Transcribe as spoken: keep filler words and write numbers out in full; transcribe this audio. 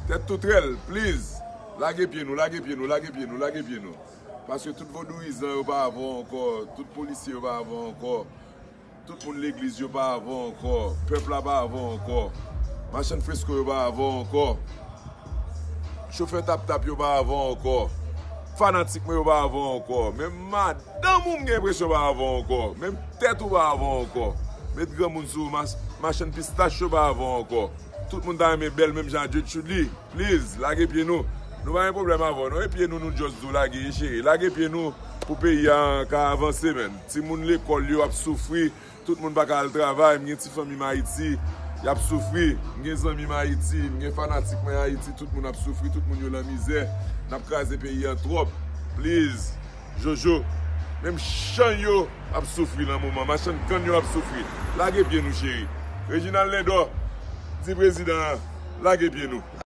Tèt tou trèl, please. Lage pye nou, lage pye nou, lage pye nou, lage pye nou. Paske tout vodouyizan yo pa avè w ankò, tout polisye yo pa avè w ankò, tout moun legliz yo pa avè w ankò, pèp la pa avè w ankò, machann fresko yo pa avè w ankò, chofè tap-tap yo pa avè w ankò, fanatik mwen yo pa avè w ankò, menm madanm ou m gen enpresyon pa avè w ankò, menm tèt ou pa avè w ankò, met granmoun sou ou, mach-, machann pistach yo pa avè w ankò. Tout moun ta renmen bèl menm jan a Dye Chudly. Please, lage pye nou. Nou pa gen pwoblèm avè w, non. E pye nou, nou just di w lage, cheri. Lage pye nou pou peyi a ka avanse, menn. Timoun lekòl yo ap soufri. Tout moun pa ka al travay. M gen ti fanmi m Ayiti. Y ap soufri. M gen zanmi m Ayiti. M gen fanatik mwen Ayiti. Tout moun ap soufri. Tout moun yo nan mizè. N ap kraze peyi a twòp. Please. Jojo, menm chan yo ap soufri nan moman, machann kann yo ap soufri. Lage pye nou, cheri. Reginald Lendor, di prezidan an, lage pye nou.